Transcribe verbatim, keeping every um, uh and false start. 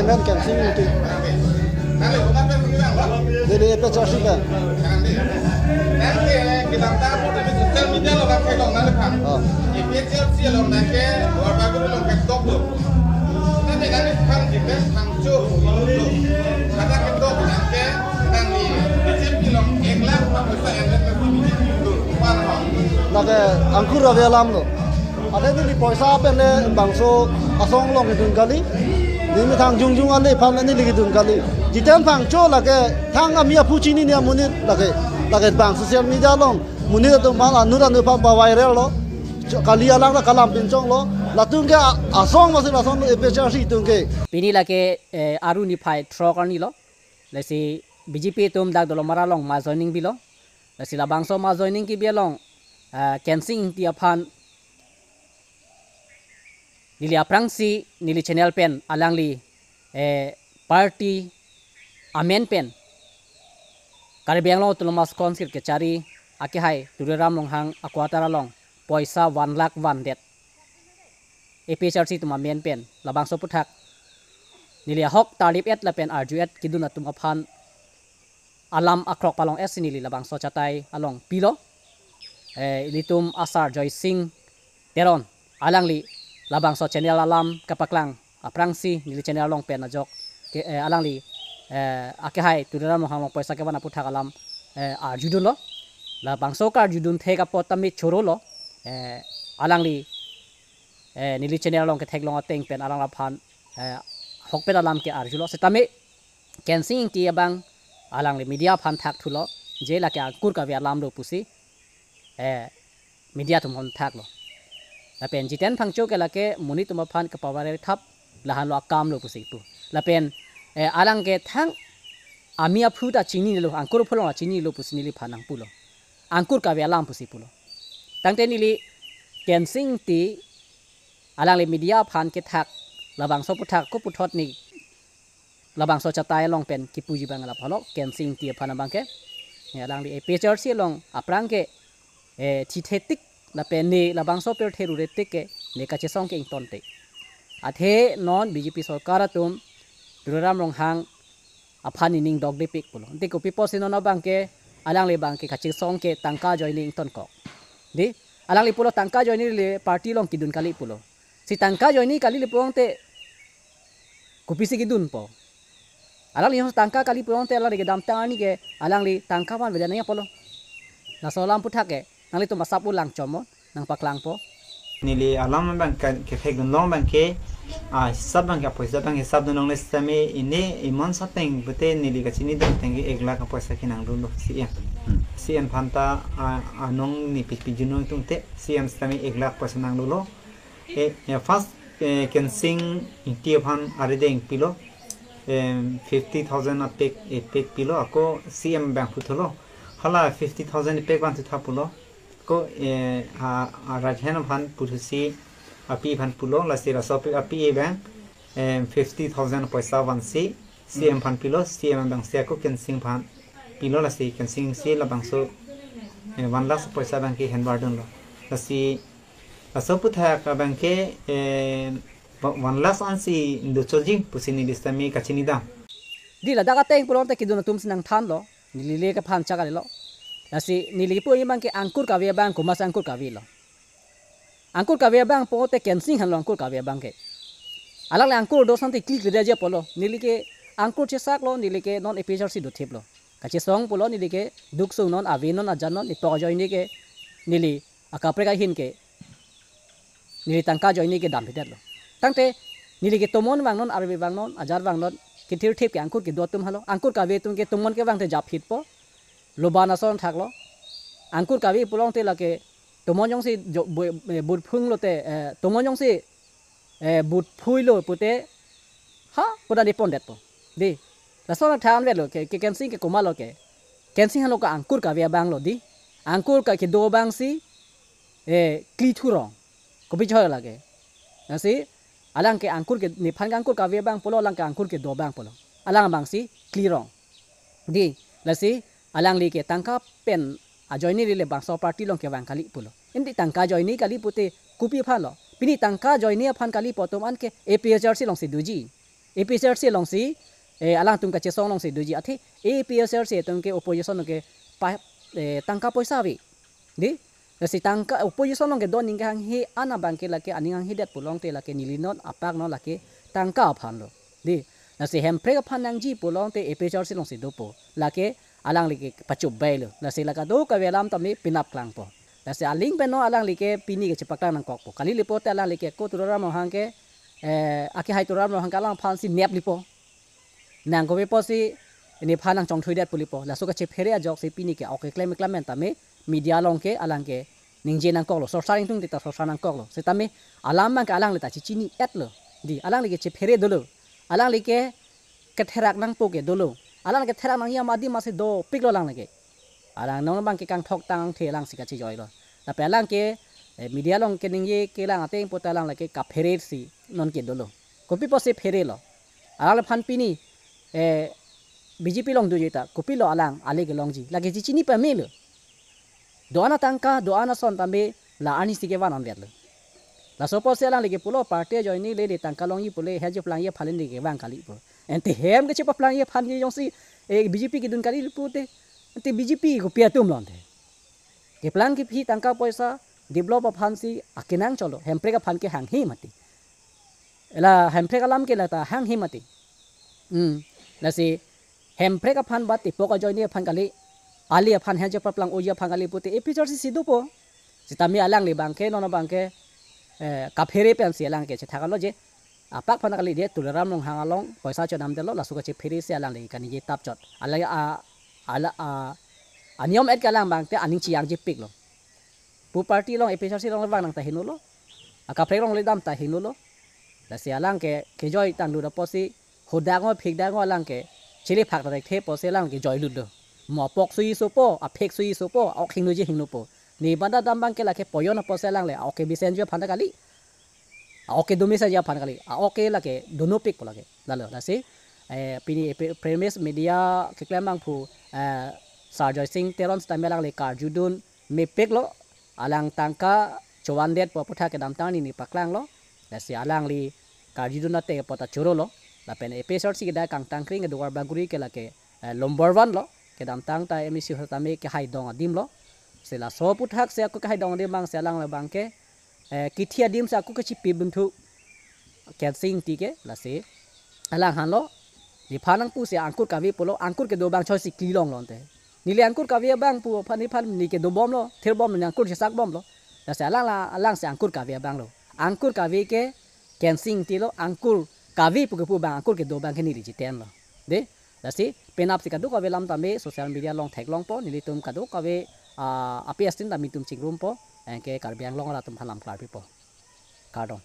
Men Kensing Ingti. Neli A P H L C pen. Nangli kedamtang apot neli social media along katheklong nangli aphan. Oh. A P H L C along nangke Borbagur along ketok lo. Nangli nangli aphan depend thangcho lo. Kada ketok nangke nangli B J P along ek lakh paisa endet lo B J P lo. Pan ho. Lake angkur ave alam lo. Athe neli poisa pen le bangso asong along kedun kali. Neli thang jongjong ale aphan neli kedun kali. Jiten thangcho lake thang ami aphu chinine amonit lake, lake bang social media along monit atum aphan anut anut aphan ba viral lo. Cho-, kali alang ta kalam pinchong lo. Latum ke a-, asong masih asong lo A P H L C atum ke. Pini lake, eh, Aru niphai throk arni lo. Lasi B J P atum dak Dolamara along mass joining pilo. Lasi labangso mass joining kebi along, ah, Kensing Ingti aphan neli aphrangsi neli channel pen alangli, eh, party amen pen Karbi Anglong Autonomous Council kechari akehai Tuliram Ronghang a-quarter along poisa one lakh vandet. A P H L C atum amen pen labangso aputhak neli ahok tarlip-et lapen arju-et kedun atum aphan alam akrok palong-et si neli labangso achatai along pilo. Eh, ilitum asar Joysing Teron alangli labangso channel alam kapaklang aphrangsi neli channel along pen ajok ke, eh, alangli, eh, akehai Tuliram Ronghang along poisa kevan aputhak alam, eh, arjudunlo. Labangso karjudun thek apot tame chorolo, eh, alangli, eh, neli channel along ketheklong ateng pen alangliphan, eh, ahokpet alam ke arjulo. Setame Kensing Ingti abang alangli media aphan thakthulo, je lake angkur kave alam lo pusi, eh, media atum aphan thaklo. Lapen jiten thangcho ke lake monit atum aphan kapaviral thap, lahenlo akam lo pusi pu. Lapen, eh, alang ke thang ami aphu ta chinilo, angkur aphu along chinilo pusi neliphan nangpulo. Angkur kave alam pusi pulo. Tangte neli Kensing Ingti alangli media aphan kethak labangso aputhak koputhot ne labangso achatai along pen kipuji abang alap halo Kensing Ingti aphan abangke. Ne alangli A P H L C along aphrang ke, eh, thithe tik lapen ne labangso pirthe rure tik ke ne kachesong ke ingtonte. Athe non B J P sorkar atum Tuliram Ronghang aphan nening dokdepik pulo. Ante kopi pusi non abangke alangli abangke kachesong ke tangka ajoine ingtonkok. Di, alangli pulo tangka ajoine le party along kedun kali pulo. Si tangka ajoine kali le pulote kopisi kedunpo. Alangli tangka kali pulote alangli kedamtang arni ke alangli tangka vanvedet nangji apotlo. Laso alam aputhak ke nanglitum asap ulang chomon nangpaklangpo. Neli alam abang ke, kethekdunlong abangke, ah, hisap abangke, apoisa abang hisap dunlongle setame ine imonsa ateng pute neli kachinidun ateng ke ek lakh apoisa kenangdunlo C M. Hmm. C M aphan ta, ah, anong ne pi, pijunong tungte C M setame ek lakh apoisa nangdunlo. Eh, ya, first, eh, Kensing Ingti aphan arideng pilo, em, fifty thousand a-pack, a-pack pilo, ako C M abang puthulo. Hala fifty thousand a-pack vanthu tha pulo. Ako, eh, a, a right hand aphan puthusi api aphan pulo, lasi laso api, api abang, em, fifty thousand poisa vansi C M aphan pilo, C M abangsi ako Kensing aphan pilo, lasi Kensing si labangso, eh, one lakh poisa abangke henbar dunlo. Lasi laso aputhak abangke, eh, one lakh ansi dochoji pusi neli setame kachinidam. Di ladak ateng pulote kedun atumsi nangthanlo, neli le kaphan chak kalilo. Lasi neli kipu abangke angkur kave abang komatsi angkur kavelo. Angkur kave abang pulote Kensing Ingti lo angkur kave abangke. Alangli angkur do sante klikledet apotlo. Neli ke angkur chesaklo, neli ke non A P H L C dothiplo. Kachesong pulo neli ke duk sung non, ave non, ajan non, nepok ajoine ke neli akaprek ahin ke neli tangka ajoine ke damphitdetlo. Tangte neli ke tomon vangnon, arve vangnon, ajar vangnon, kethirthip ke angkur kedo atum halo. Angkur kave atum ke tomon kevangte japhitpo. Loban ason thaklo. Angkur kave pulote lake tomon jongsi jo-, bu-, eh, but phunglote, eh, tomon jongsi, eh, but phuilo pute, ha, puta nepondetpo. Di, lason thanvetlo ke, ke Kensing ke komatlo ke. Kensing Ingti lo ke angkur kave abanglo di. Angkur ka kedo abangsi, eh, kli thurong. Kopi choi lake. Lasi, alang ke angkur ke, nephan ke angkur kave abang pulo, alang ke angkur kedo abang pulo. Alang abangsi klirong. Di, lasi, alangli ke tangka pen ajoine le bangso party along kevang kali pulo. Ante tangka ajoine kali pute kopi aphanlo. Pini tangka ajoine aphan kali pu atum anke A P H L C alongsi doji. A P H L C alongsi, eh, alangtum kachesong alongsi doji athe, A P H L C atum ke opposition ke pa, eh, tangka poisa ave. Dei, lasi tangka opposition along kedo aning kehanghe an abang ke lake aning hanghedet pulote lake neli non apak non lake tangka aphan lo. Dei, lasi Hemprek aphan nangji pulote A P H L C alongsi dopo. Lake alangli ke pachobei lo. Lasi la kadokave alam tame penap klangpo. Lasi aling pen non alangli ke pini kachepaklang nangkokpo. Kali lepote alangli ke ko Tuliram Ronghang ke, eh, akehai Tuliram Ronghang ke alangphansi nep lipo. Nang kopi pusi nephan nangchongthuidet pu lipo. Laso kachephere ajoksi pini ke ok keklem keklem pen tame media along ke alang ke ningje nangkoklo. Sorsa ingtung tita sorsa nangkoklo. Setame alam abang ke alangli ta chichini-etlo. Dei, alangli ke chephere dolo. Alangli ke ketherak nangpo ke dolo. Alangli ketherak nangjima adim masi dopiklo alangli ke. Alang non abang ke kangthok tangthe alangsi kachijoilo. Lapen alang ke, eh, media along keningje kelang ateng puta alangli ke kaphere si non ke dolo. Kopi pusi pherelo. Alangliphan pini, eh, B J P along doji ta, kopilo alang ale kelongji. Lake chichini pamelo. Do-an atangka, do-an ason tame la arnisi kevan anvetlo. Laso pusi alangli ke pulo party ajoine le le tangka longji pule, hem chepaplangji aphan le kevang kali pu. Ante hem ke chepaplangji aphan ke jongsi, eh, B J P kedun kali pute. Ante B J P kopi atumlo ante. Keplang kephi tangka poisa develop aphansi akenang cholo, Hemprek aphan ke hanghe mati. La Hemprek alam ke lata hanghe mati. Hmm. Lasi Hemprek aphan ba tipok ajoine aphan kali, ale aphan hem chepaplang oji aphan kali pute A P H L C si dopo. Setame alangli abang ke non abang ke, eh, kaphere pensi alang ke chethaklo je. Apak aphan kali dei, Tuliram Ronghang along poisa chodamdetlo, laso kachephere si alangli kaningje tap chot. Ala a, ala a, aniyom-et ke alang abang te aning chiyangjepiklo. Pu party along A P H L C along vang nang ta hinolo. Akaprek along le dam ta hinolo. Lasi alang ke kejoi tanglo da pusi hodak ngo phikdak ngo alang ke chili phak ta thekthe pusi alang ke joilutlo. Mo apok suji sopo, aphek suji sopo, ok hingnoji hingnopo. Ne banda dam abang ke lake poyon pusi alang le ok ke bisenji aphan ta kali. Ok ke domesenji aphan kali. Ok ke lake donopikpo lake. Lalo, lasi, eh, pini A P, Prime News Media keklem abangphu, eh, Sir Joysing Teron setame alangli karjudun mepiklo, alang tangka chovan det pu aputhak kedamtang neli paklanglo. Lasi alangli karjudun ate pu ta chorolo. Lapen A P H L C kedai Kangtang Kring ke Duarbagori ke lake, eh, number one lo. Kedamtang ta M A C setame kehaidong adimlo. Si laso aputhak si ako kehaidong adim abang si alangli abang ke, eh, kithi adim si ako kechipi bunthu Kensing Ingti ke, lasi alang hanlo, nephan nangpusi angkur kave pulo, angkur kedo abang choi si kelonglo ante. Neli angkur kave abang pu aphan nephan ne kedobomlo, thirbomlo, ne angkur chesakbomlo. Lasi alang la, alangsi angkur kave abanglo. Angkur kave ke Kensing Ingtilo, angkur kave pu kepu abang, angkur kedo abang ke neli jitenlo. Dei, lasi penapsi kadokave alam tame social media along theklongpo, nelitum kadokave, ah, A P H T N tame netum chingrumpo, anke Karbi Anglong arat atum aphan lam klarpipo. Kardom.